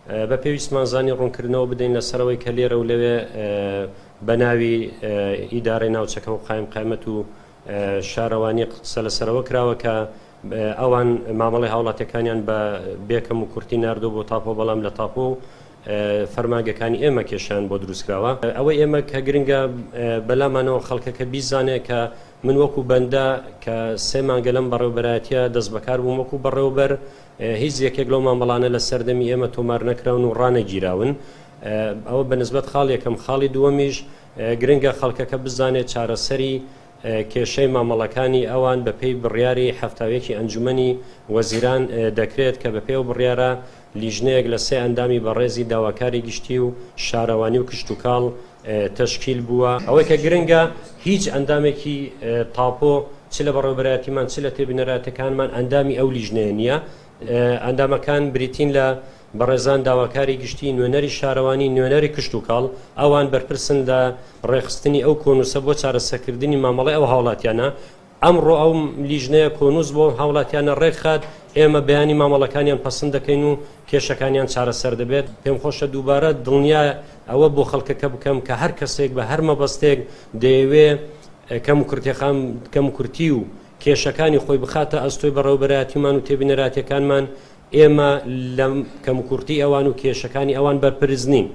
بە پێویستمان زانی ڕوونکردنەوە بدەین لەسەرەوەی کە لێرە و لەوێ بە ناوی ئیدارەی ناوچەکە و قایم قایمەت و شارەوانی قسە لەسەرەوە کراوە کە ئەوان مامەڵەی هاوڵاتیەکانیان بە بێ کەم و کورتی ناردووە بۆ تاپۆ، بەڵام لە تاپۆ و فەرمانگەکانی ئێمە کێشەیان بۆ دروستکراوە. ئەوەی ئێمە کە گرنگە بەلامانەوە خەڵکەکە بیزانێ کە من وەکو بەندە کە سێ مانگە لەم بەڕێوەبەرایەتیە دەستبەکار بووم وەکو بەڕێوەبەر هیچ یەکێک لەو مامەڵانە لە سەردەمی ئێمە تۆمار نەکراون و ڕانەگیراون. ئەوە بە نسبەت خاڵ یەکەم. خاڵی دووەمیش گرنگە خەڵکەکە بزانێت چارەسەری کێشەی مامەڵەکانی ئەوان بەپێی بڕیاری 71 ی ئەنجومەنی وەزیران دەکرێت کە بەپێی ئەو بڕیارە لیژنەیەک لە سێ ئەندامی بەڕێزی داواکاری گشتی و شارەوانی و کشتوکاڵ تەشکیل بووە. ئەوەی کە گرنگە هیچ ئەندامێکی تاپۆ چ لە بەڕێوەبەرایەتیمان چ لە تێبینەراتەکانمان ئەندامی ئەو لیژنەیە نییە. ئەندامەکان بریتین لە بەڕێزان داواکاری گشتی، نوێنەری شارەوانی، نوێنەری کشتوکاڵ، ئەوان بەرپرسن لە ڕێکخستنی ئەو کۆنووسە بۆ چارەسەرکردنی مامەڵەی ئەو هاوڵاتیانە، ئەمڕۆ ئەو لیژنەیە کۆنووس بۆ ئەو هاوڵاتیانە ڕێکخات، ئێمە بەیانی مامەڵەکانیان پەسند دەکەین و کێشەکانیان چارەسەر دەبێت. پێم خۆشە دووبارە دڵنیا ئەوە بۆ خەڵکەکە بکەم کە هەر کەسێک بە هەر مەبەستێک دەیەوێ کەموکورتی و کێشەکانی خۆی بخاتە ئەستۆی بەڕێوەبەرایەتیمان و تێبینەراتیەکانمان، ئێمە لە کەموکوڕتی ئەوان و کێشەکانی ئەوان بەرپرس نین.